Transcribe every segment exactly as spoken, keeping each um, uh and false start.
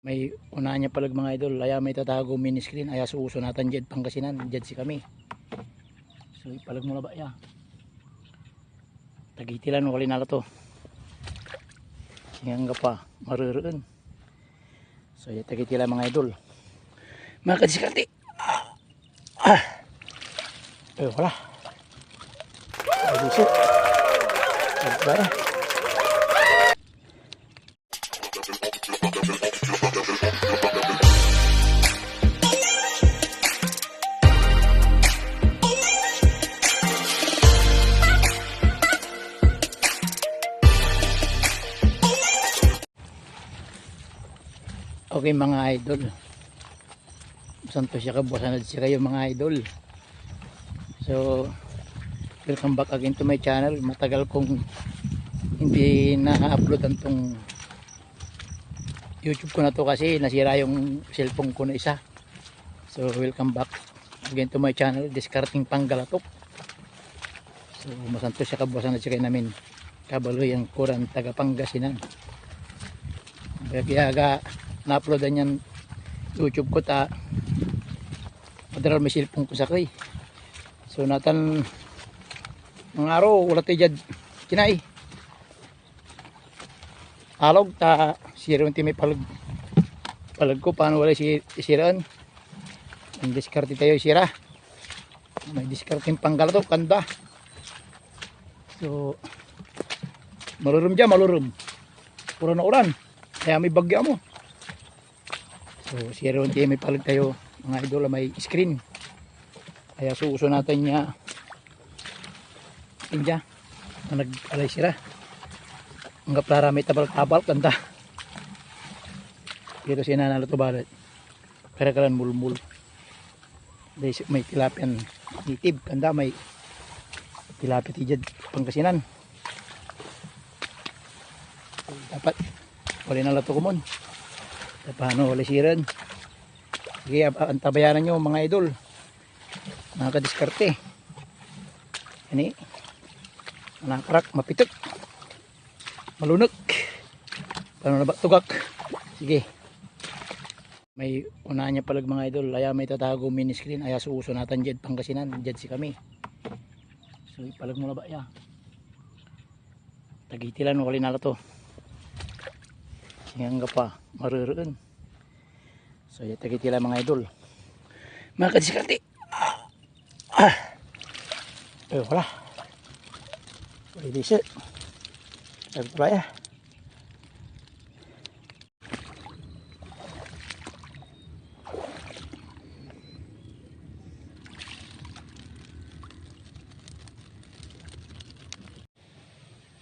May unaan ya paleg, mga idol, aya may tatago mini screen, aya so uso natan diad Pangasinan, diad sikami. So, ipaleg mo labat ya. Tagitilan, wala nala to. Singa anggapo, marereen. So, ya tagitilan, mga idol. Mga kadiskarte. Ah! Ah! Eh, wala. Ay, gusto. Ay, wala. Okay, mga idol. Santos ya kabuasan ed sikayo, mga idol. So, welcome back again to my channel. Matagal kong hindi na-upload antong YouTube ko na to kasi nasira yung cellphone ko na isa. So, welcome back again to my channel, Diskarteng Panggalatok. So, masantos ya kabuasan ed sikayon amin. Kabaleyan ko ran taga Pangasinan. Kaya aga na-uploadan yan YouTube ko ta madaral may cellphone ko sakey. So, natan mga araw, wala tayo dyan. Kinay. Alog ta, sira ti may paleg, paleg ko, paano wala si, siraan? Ang diskarte tayo, sira. May diskarteng Panggalatok, kanda. So, malurem dia, malurem. Uran na uran. Kaya may bagyo mo. So, sira ti may paleg tayo, mga idol, may screen. Kaya so uso natan ya India, na nag-alay sira. Anggap la ra may tabal-tabal, kanda. Pero sinanala to balet. Karakalan mulmul. Dahil si-, may tilapian native, kanda may tilapia ti diad Pangasinan. Dapat, wala na lato komon. Paano, wala siran. Sige, ab-, antabayanan nyo, mga idol. Mga kadiskarte. Ani, manakarak, mapitek, malunek. Paano na ba? Tugak. Sige. May unaan ya paleg, mga idol. Aya may tatago mini screen. Aya so uso natan diad Pangasinan. Diad sikami. So, ipaleg mo labat ya. Tagitilan, wala nala to. Singa anggapo, marereen. So, ya tagitilan, mga idol. Mga kadiskarte. Ah! Ah! Eh, wala. Wala di siya. Ay, wala ya.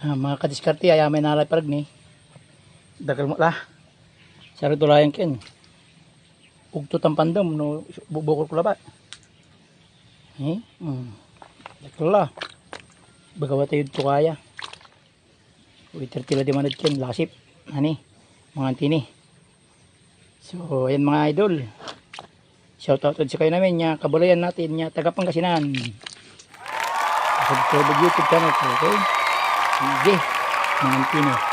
Ah, mga kadiskarte, aya may nalay paleg ni. Dakel met la. Saro to la yan ken. Ugto tan pandem no bubukor ko labat. Eh? Hmm. Dakel la. Bagawa tayo to kaya. Waiter tila di manad ken, lasip. Ani? Mga antini. So, ayan, mga idol. Shout out ed sikayon amin ya kabaleyan natin ya taga Pangasinan. Subscribe ed YouTube channel ko, okay? Sige, mga antini.